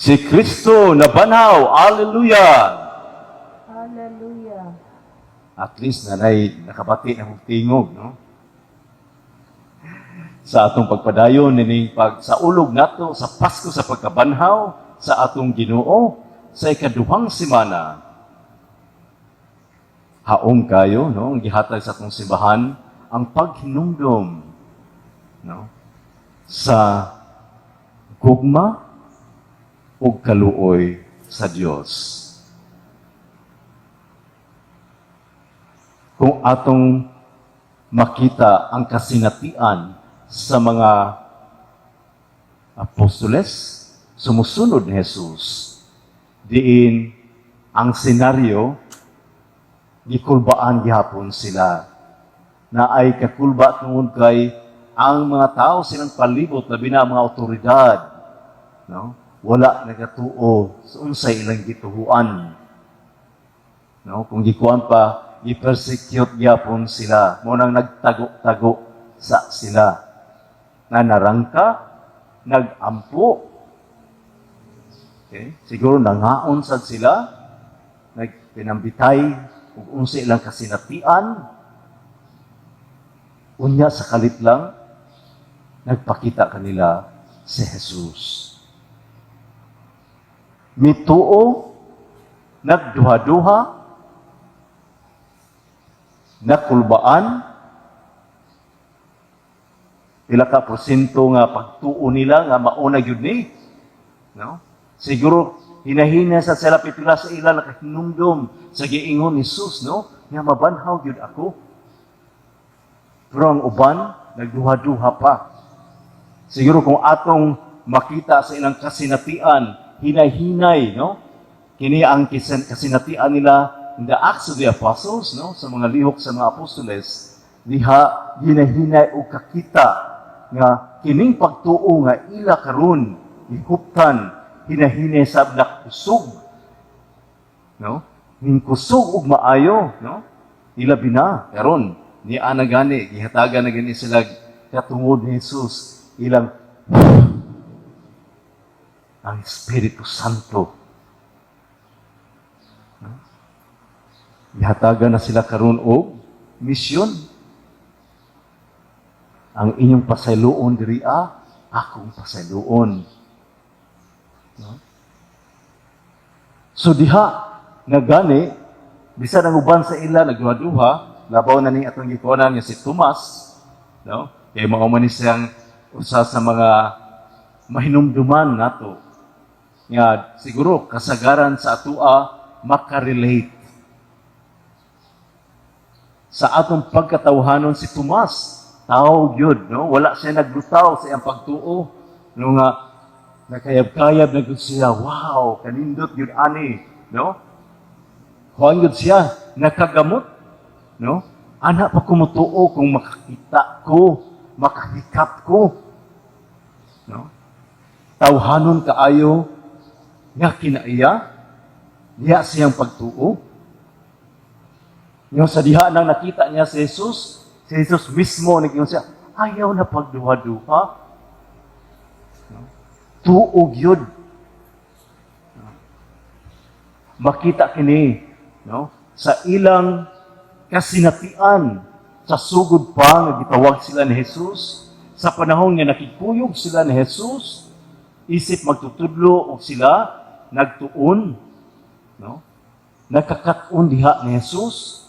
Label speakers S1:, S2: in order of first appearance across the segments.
S1: Si Kristo nabanhaw. Hallelujah!
S2: Hallelujah.
S1: At least nanay nakabati na kong tingog, no? Sa atong pagpadayon nining pagsaulog nato sa Pasko sa pagkabanhaw sa atong Ginoo sa ikaduhang semana. Haom kayo, no? Ang gihatag sa atong simbahan ang paghinumdom, no, sa gugma ug kaluoy sa Dios. Kung atong makita ang kasinatian sa mga apostoles, sumusunod ni Jesus, diin ang senaryo, gikulbaan gihapon sila. Na ay kakulba tungod kay ang mga tao silang palibot, labi na ang mga otoridad, no, wala nagatuo sa unsay ilang gituhuan. No, kung gikuan pa, gi-persecute gyapon sila. Mao nang nagtago-tago sa sila. Na narangka, nagampo. Okay? Siguro nangaon sad sila, nagpinambitay ug unsa ilang kasinatian. Unya sa kalit lang, nagpakita kanila si Jesus. Mituo, nagduha-duha, nakulbaan, pila ka porsyento nga pagtuo nila nga mauna gyud ni. No? Siguro hinahina sa sila pipila sa ila nakahinumdom sa giingon ni Jesus, no, nga mabanhaw gyud ako. Pero ang uban nagduha-duha pa. Siguro kung atong makita sa ilang kasinatian, hinay-hinay, no? Kini ang kasinatian nila in the Acts of the Apostles, no? Sa mga lihok sa mga apostoles, diha ginahinay og kakita nga kining pagtuo nga ila karon gihuptan, hinahinay sab nakusog, no? Ning kusog ug maayo, no? Ilabi na karon ni ana gani gihatagan na gani sila katungod ni Jesus ilang ang Espiritu Santo. No? Gihatagan na sila karon og misyon. Ang inyong pasayloon diri ah, akong pasayloon. No? So diha nga gani bisan ang uban sa ila nagduha-duha, labaw na ning atong gikuanan nga si Tomas, no? Kay mao man ni siyang usa sa mga mahinumduman nato nga siguro kasagaran sa atua makarelate sa atong pagkatawhanon. Si Tomas, tao gyud, no? Wala siya naglutaw sa iyang pagtuo, no, nga nakayab-kayab na gyud siya, "Wow, kanindot gyud ani," no? Kuan gyud siya, nakagamot, no? "Ana pa ko motuo kung makakita ko, makahikap ko," no? Tawhanon kaayo nga kinaiya diha siyang pagtuo. Yung sa diha nang nakita niya si Jesus, si Jesus mismo nag-ingon siya, "Ayaw na pagduha-duha. No? Tuo gyud." No? Makita kini, no, sa ilang kasinatian sa sugod pa nga gitawag sila ni Jesus, sa panahon nga nakikuyog sila ni Jesus, isip magtutudlo og sila nagtuon, no? Nakakat-on diha ni Jesus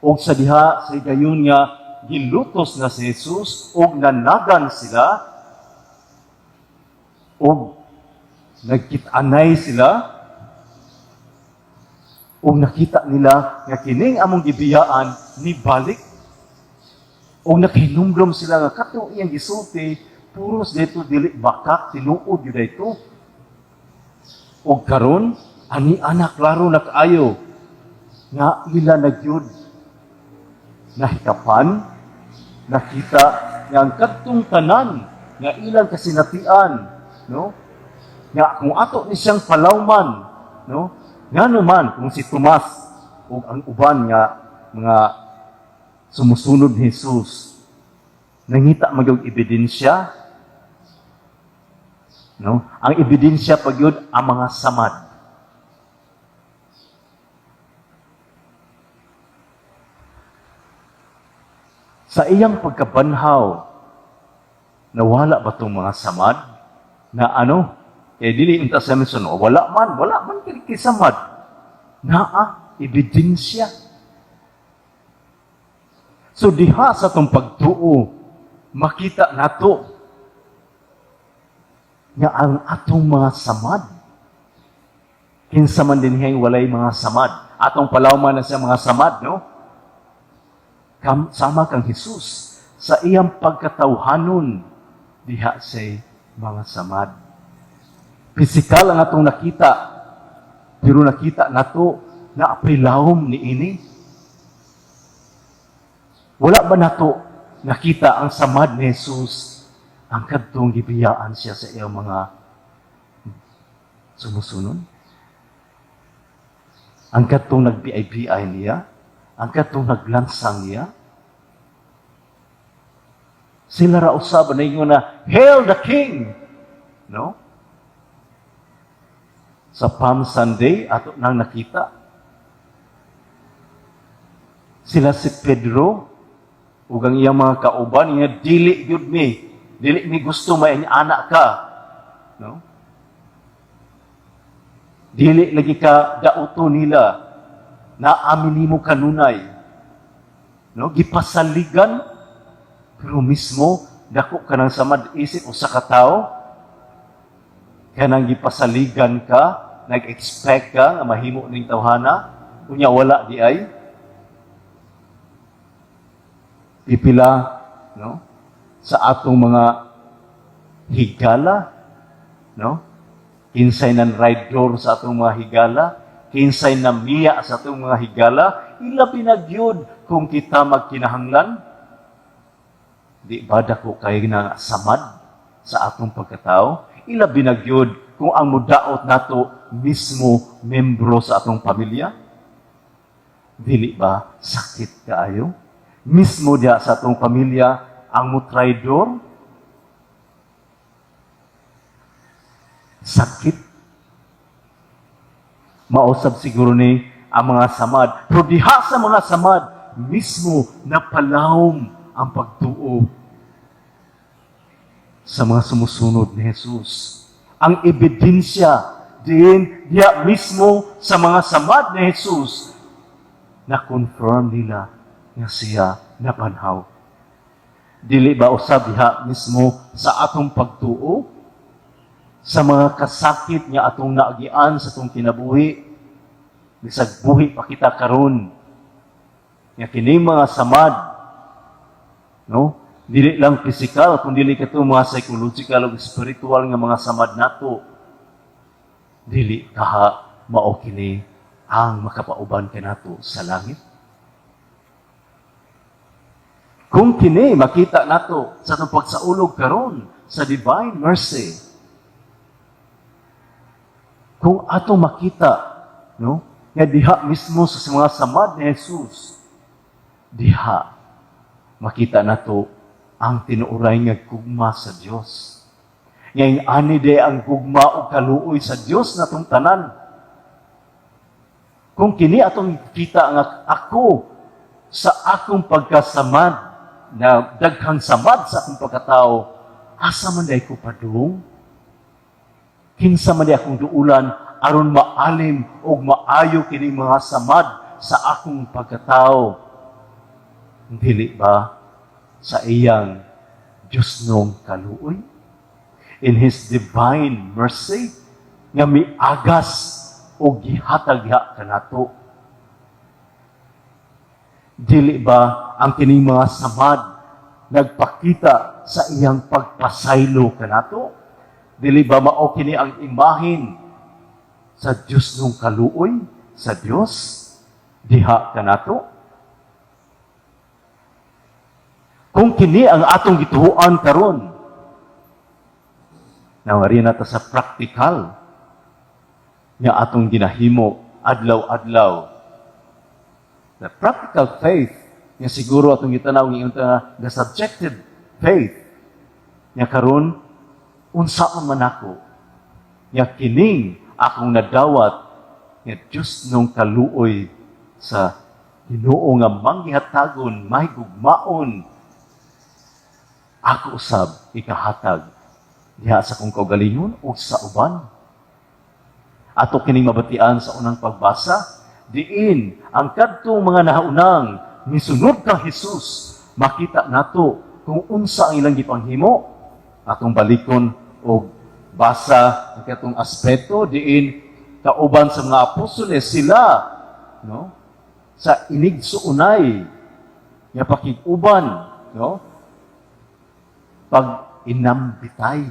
S1: og sa diha sa higayon nga gilutos na si Jesus og nanagan sila og nagkit-anay sila og nakita nila nga kining among gibiyaan ni balik og nakahinumdom sila nga katong iyang gisulti puros dito, dili bakak, tinuod gyud ito. Og karon ani ana klaro na kaayo nga ila na gyud nahikapan, nakita nga ang kadtong tanan nga ilang kasinatian, no, nga kung ato ni siyang palawman, no, ngano man kung si Tomas ug ang uban nga mga sumusunod ni Jesus nangita magyog ebidensya. No? Ang ebidensya pa gyud ang mga samad. Sa iyang pagkabanhaw, nawala ba itong mga samad? Na ano? Eh, dili unta sa minsan, "Oh, wala man kini samad." Naa, ebidensya. So diha sa atong pagtuo, makita nato nga ang atong mga samad. Kinsa man dinhi walay mga samad? Atong palawman na siya mga samad, no? Sama kang Jesus sa iyang pagkatawhanon, diha say mga samad. Pisikal ang atong nakita, pero nakita nato na apay lawom ni ini. Wala ba nato nakita ang samad ni Jesus, ang kadtong gibiyaan siya sa iyang mga sumusunod? Ang kadtong nagbiay-biay niya, ang kadtong naglansang niya? Sila ra usab na ingon na, "Hail the King!" No? Sa Palm Sunday, ato nang nakita. Sila si Pedro, ug ang iyang mga kauban, nga dili gyud mi, dili mi gusto may anak ka. No? Dili lagi ka dauto nila na amin nimo kanunay. No? Gipasaligan, pero mismo dako ka ng samad isip usa ka tawo kanang gipasaligan ka, nag-expect ka nga mahimo ning tawhana, unya wala di ay. Pipila, no? Sa atong mga higala, no? Kinsay nan rider sa atong mga higala, kinsay namiya sa atong mga higala, ilabi na gyud kung kita magkinahanglan. Di ba dako kay na samad sa atong pagkatao? Ilabi na gyud kung ang mudaot nato mismo membro sa atong pamilya. Dili ba sakit kaayo? Mismo diha sa atong pamilya ang mutraidor? Sakit. Mausab siguro ni ang mga samad. Pero diha sa mga samad, mismo napalawom ang pagtuo sa mga sumusunod ni Jesus. Ang ebidensya din diha mismo sa mga samad ni Jesus na confirm nila nga siya nabanhaw. Dili ba usab diha mismo sa atong pagtuo, sa mga kasakit nga atong naagian sa atong kinabuhi, bisag buhi pa kita karon, nga kini mga samad, no? Dili lang physical, kun dili kato mga psychological o spiritual nga mga samad nato. Dili kaha mao kini ang makapauban kanato sa langit? Kung kini makita nato sa atong pagsaulog karon sa Divine Mercy, kung ato makita, no, nga diha mismo sa mga samad ni Jesus, diha makita nato ang tinuoray nga gugma sa Dios. Ngayon ani de ang gugma o kaluoy sa Dios natong tanan. Kung kini atong kita nga ako sa akong pagkasamad, na daghang samad sa akong pagkatao, asa man day ko padung? Kinsa man day akong duulan aron maalim og maayo kini mga samad sa akong pagkatao? Dili ba sa iyang Diyos nong kaluoy? In His divine mercy, nga miagas o gihatag diha kanato. Dili ba ang kining mga samad nagpakita sa iyang pagpasaylo kanato? Dili ba mao kini ang imahin sa Dios nung kaluoy sa Dios diha kanato? Kung kini ang atong gituoan karon, nawari na ta sa practical nga atong ginahimo adlaw-adlaw. The practical faith nga siguro atong gitanaw ngingon ta the subjective faith nga karon unsaon man ako Nga kining akong nadawat nga Diyos nung kaluoy sa Ginoo nga manggihatagon, mahigugmaon, ako usab ikahatag diha sa akong kaugalingon o sa uban. Ato kining mabatian sa unang pagbasa, diin ang kadtong mga nahaunang misunod kang Jesus, makita nato kung unsa ang ilang gipanghimo. Atong balikon og basa ang katong aspeto diin kauban sa mga apostoles sila, no, sa inigsuunay nga pakig-uban, no, pag inambitay,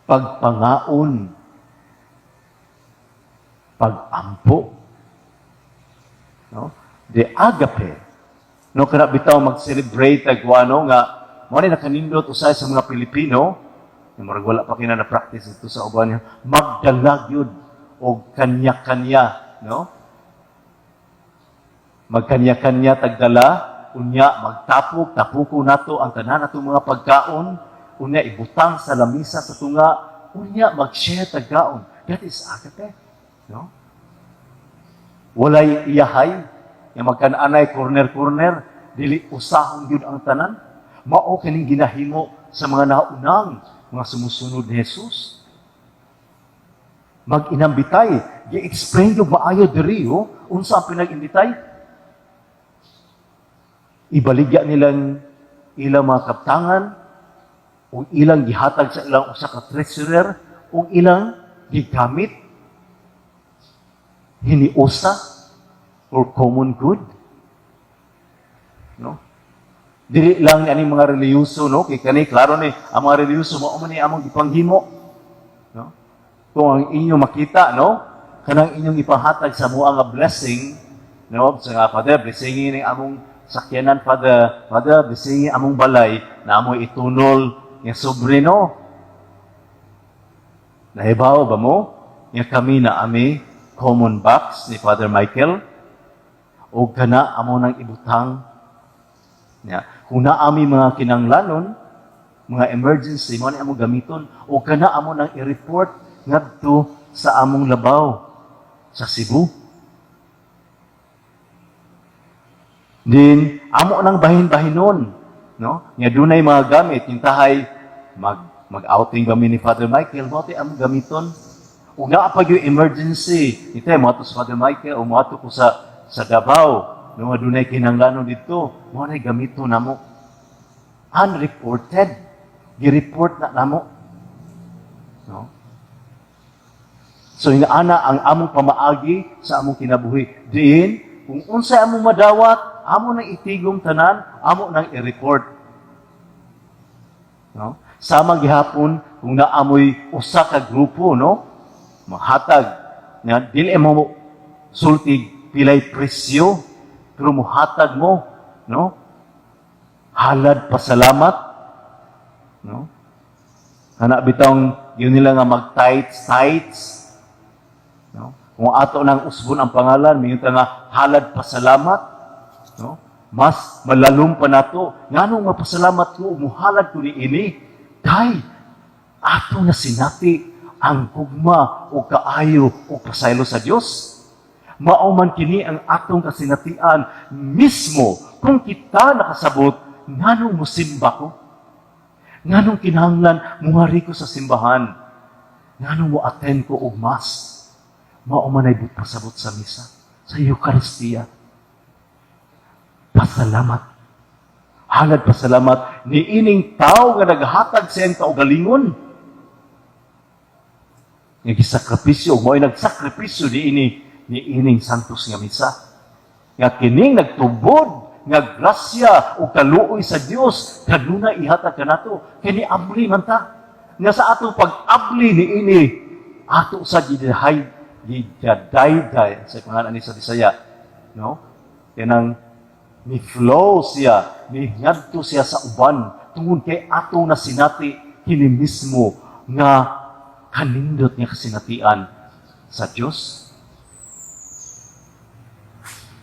S1: pagpangaon, pagampo, no, the agape, no. Kana bitaw mag-celebrate tag ano nga mao ni nakanindot usay sa mga Pilipino nga murag wala pa kina na practice ito sa uban niya, magdala gyud og kanya-kanya, no, magkanya-kanya tagdala, unya magtapok tapuko nato ang tanan natong mga pagkaon, unya ibutang sa lamisa sa tunga, unya mag-share tagkaon. That is agape, no. Walay iyahay nga magkananay corner corner, dili, usahon gyud ang tanan. Mao kining ginahimo sa mga naunang mga sumusunod ni Jesus, mag-inambitay. Gi-explain gyud maayo diri, oh, unsa ang pinag-imbitay. Ibaligya nilang ilang mga kaptangan o ilang gihatag sa ilang usa ka treasurer o ilang gigamit hiniusa for common good, no. Dili lang ni aning mga relihiyoso, no, kay kani klaro ni ang mga relihiyoso, mao man ni among gipanghimo, no. Kung ang inyo makita, no, kanang inyong ipahatag sa mua nga blessing, no, sa nga, "Father, blessing ni among sakyanan. Father, Father, blessing among balay," na amoy itunol nga sobre, no. Nahibaw ba mo nga kami na ami common box ni Father Michael o kana amo nang ibutang ya kung naami mga kinanglanon, mga emergency, mo ni among gamiton o kana amo nang i-report ngadto sa among labaw sa Cebu. Din amo nang bahin-bahinon, no, nga dunay mga gamit yung tahay mag mag-outing kami ni Father Michael, mo among gamiton. Ug naa pa gyud emergency ite mo sa Father Michael o moadto ko sa Davao, no, nga dunay kinahanglanon didto, mo nay gamiton namo. Unreported, gi-report na namo, no. So inaana ang among pamaagi sa among kinabuhi diin kung unsay among madawat, amo nang itigom tanan, amo nang i-report, no. Sama gihapon kung naamoy usa ka grupo, no, mahatag nga dili mo sulti pilay presyo pero muhatag mo, no, halad pasalamat, no. Kana bitong yun nila nga mag tithes tithes, no, kung ato nang usbon ang pangalan, mingon ta nga halad pasalamat, no, mas malalom pa nato ngano nga pasalamat ko, muhalad ko ni ini kay ato na sinati ang gugma o kaayo o pasaylo sa Dios. Mao man kini ang atong kasinatian mismo kung kita nakasabot nganong musimba ko. Nganong kinahanglan mungari ko sa simbahan. Nganong mo attend ko og mass. Mao man ay pasabot sa misa, sa Eucharistia. Pasalamat. Halad pasalamat ni ining tao nga naghatag sa iyang kaugalingon. Nga gisakripisyo, mo'y nagsakripisyo ni ining santos nga misa. Nga kining nagtubod nga grasya o kaluoy sa Dios kanunay ihatag kanato, kini abli man ta. Nga sa atong pag-abli ni ini, ato sa gidahay gidadayday sa pangalan ni sa Bisaya, no, kanang ni flow siya, ni ngadto siya sa uban tungod kay ato na sinati kini mismo nga kanindot nga kasinatian sa Dios.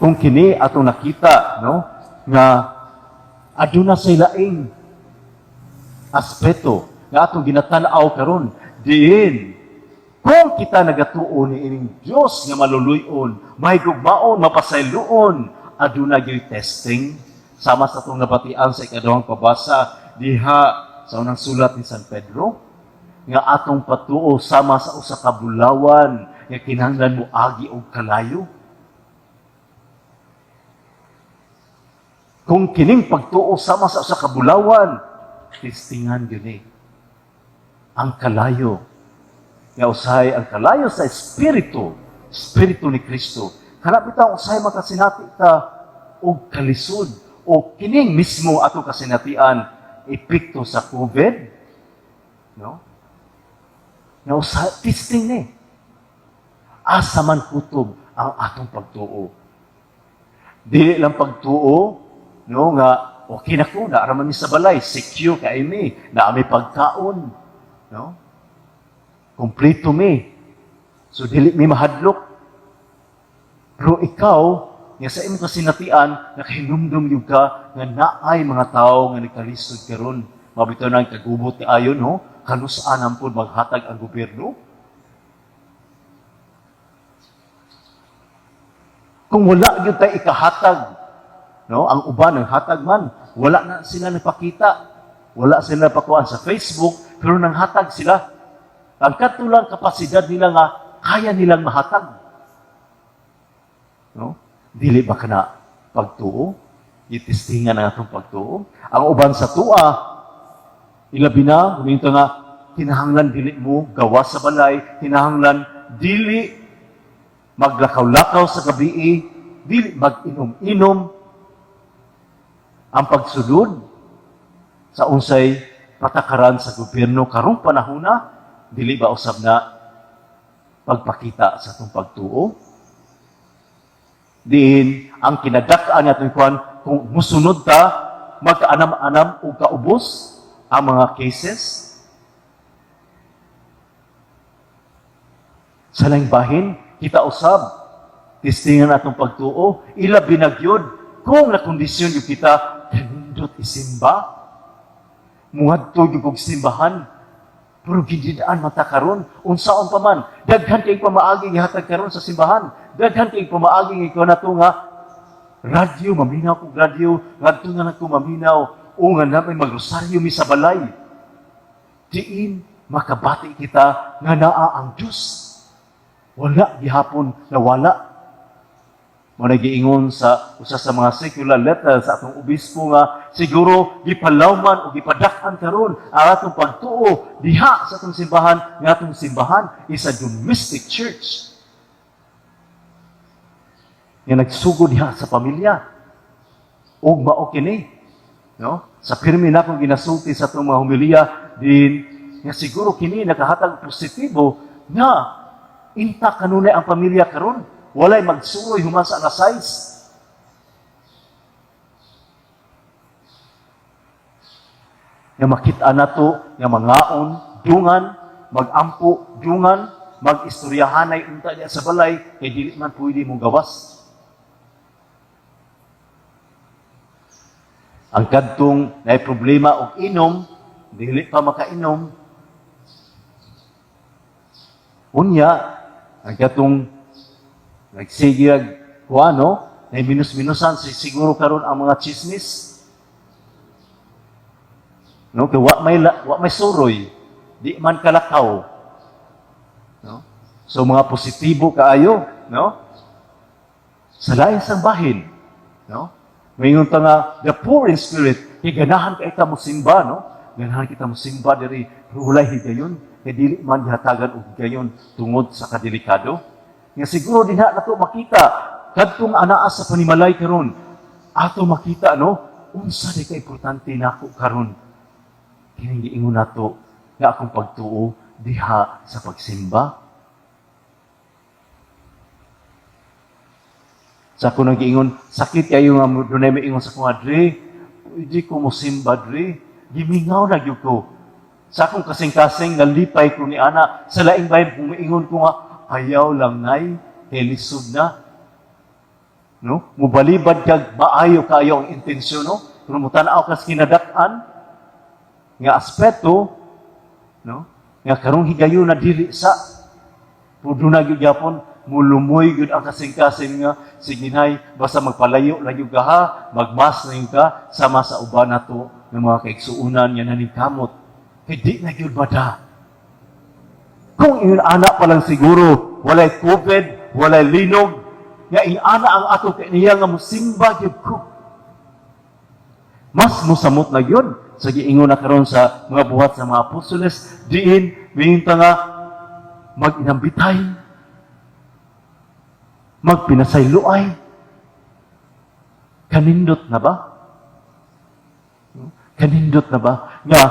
S1: Kung kini atong nakita, no, nga aduna say laing aspeto. nga atong ginatan-aw karon, diin kung kita nagatuo ni ining Dios nga maluluy-on, mahigugmaon, mapasayloon, aduna gyud testing, sama sa atong nabatian sa ikaduhang pabasa diha sa unang sulat ni San Pedro, nga atong patuo sama sa usa ka bulawan nga kinahanglan mo agi og kalayo. Kung kining pagtuo sama sa usa ka bulawan, testingan gyud ni ang kalayo. Nga usahay ang kalayo sa espiritu, espiritu ni Kristo. Kana bitaw usahay makasinati ta og kalisod o kining mismo atong kasinatian epekto sa COVID, no? Nga usahay testing ni. Asa man kutob ang atong pagtuo. Dili lang pagtuo, no, nga okay na ko, naa ra man mi sa balay, secure kay mi, naa mi pagkaon, no? Kompleto mi. So dili mi mahadlok. Pero ikaw, nga sa imong kasinatian, nakahinumdum gyud ka nga naay mga tawo nga nagkalisod karon. Mao bitaw nang kagubot ni ayon, no? Kanus-an pud maghatag ang gobyerno? Kung wala gyud tay ikahatag, no? Ang uban ang hatag man, wala na sila nagpakita. Wala sila napakuan sa Facebook, pero nanghatag sila. Ang katulang kapasidad nila nga kaya nilang mahatag. No? Dili ba kana pagtuo? Itestingan ang atong pagtuo. Ang uban sa tua, ilabi na, huminto nga, kinahanglan dili mo gawa sa balay, kinahanglan dili maglakaw-lakaw sa gabii, dili mag-inom-inom. Ang pagsulod sa unsay patakaran sa gobyerno karong panahona, dili ba usab na pagpakita sa atong pagtuo? Diin ang kinadak-an natin kuan kung musunod ta magkaanam-anam o kaubos ang mga cases. Sa laing bahin, kita usab testingan atong pagtuo, ilabi na gyud kung nakondisyon yung kita kanindot isimba, muadto gyud og simbahan, pero gididaan mata karon, unsaon pa man, daghan kay pamaagi gihatag karon sa simbahan, daghan kay pamaagi ikaw nato nga radyo, maminaw kog radyo, ngadto nga nako maminaw, o nga namin magrosaryo mi sa balay. Diin makabati kita nga naa ang Dios. Wala gihapon na wala. Mo giingon sa usa sa mga secular letters sa atong obispo nga siguro gipalawman o gipadak-an karon ang atong pagtuo diha sa atong simbahan, nga atong simbahan is a domestic church. Nga nagsugod diha sa pamilya. Ug mao kini, no? Sa pirmi na akong ginasulti sa atong mga homilya din nga siguro kini nakahatag positibo nga inta kanunay ang pamilya karon. Walay magsuroy human sa alas 6. Nga makita nato nga mangaon, dungan, magampo, dungan, mag-istoryahanay unta diya sa balay, kay dili man pwede mong gawas. Ang kadtong naay problema og inom, dili pa makainom. Unya, ang kadtong nagsigig kuano, nay minus-minusan siguro karon ang mga chismis. No, kay wa may suroy, di man kalakaw. No? So mga positibo kaayo, no? Sa lain sang bahin, no? Maingon ta nga the poor in spirit, kay ganahan kay ta mo simba, no? Ganahan kita mo simba diri, pero walay higayon, kay dili man gihatagan og higayon tungod sa kadelikado. Nga siguro dinha nato makita kadtong anaa sa panimalay karon, ato makita, no, unsa di ka importante nako karon. Kining giingon nato nga akong pagtuo diha sa pagsimba. Sa ako nang giingon, sakit kayo nga dunay maingon sa akong dre, pwede ko mo simba dre, gimingaw na gyud ko. Sa akong kasing-kasing nalipay ko ni ana, sa laing bahin kung maingon ko nga ayaw lang nay, kay lisod na. No? Mubalibad kag maayo kaayo ang intensyon, no? Pero mutan-aw kas kinadak-an nga aspeto, No? Nga karong higayon na dili sa pero na gyud gyapon mulumoy gyud ang kasing-kasing nga sige nay, basta magpalayo lang gyud ka ha, magmas na gyud ka sama sa uban nato ng mga kaigsuonan nga naningkamot kay di na gyud bada. Kung ingon ana pa lang siguro, walay COVID, walay linog, nga ingana ang ato kaniya nga musimba gyud ko. Mas musamot na gyud sa giingon na karon sa mga Buhat sa mga Apostoles, diin miinta nga mag-inambitay, magpinasayloay. Kanindot na ba? Kanindot na ba? Nga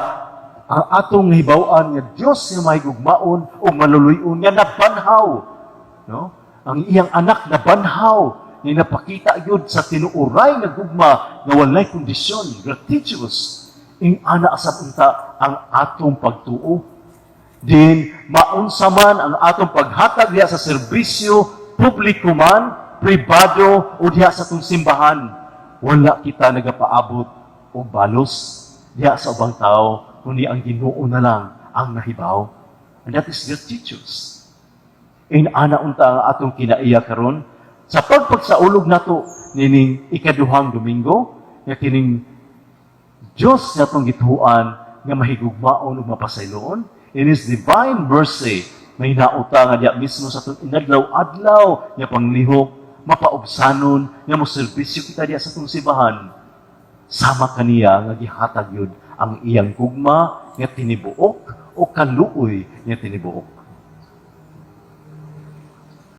S1: ang atong hibaw-an nga Dios nga mahigugmaon o maluluy-on nga nabanhaw, no? Ang iyang anak nabanhaw ni napakita gyud sa tinuoray nga gugma nga walay kondisyon, gratuitous. Ing ana asab unta ang atong pagtuo. Din maunsa man ang atong paghatag diha sa serbisyo publiko man, pribado o diha sa atong simbahan, wala kita nagapaabot og balos diha sa ubang tao, kundi ang Ginoo na lang ang nahibaw. And that is gratuitous. In ana unta ang atong kinaiya karon sa pagpagsaulog nato nining ikaduhang Domingo nga kining Dios nga atong gituohan nga mahigugmaon ug mapasayloon. In His divine mercy, may nauta nga diya mismo sa atong inadlaw-adlaw nga panglihok, mapaubsanon nga mo serbisyo kita diya sa atong simbahan sama kaniya nga gihatag yun ang iyang gugma nga tinibuok o kaluoy nga tinibuok.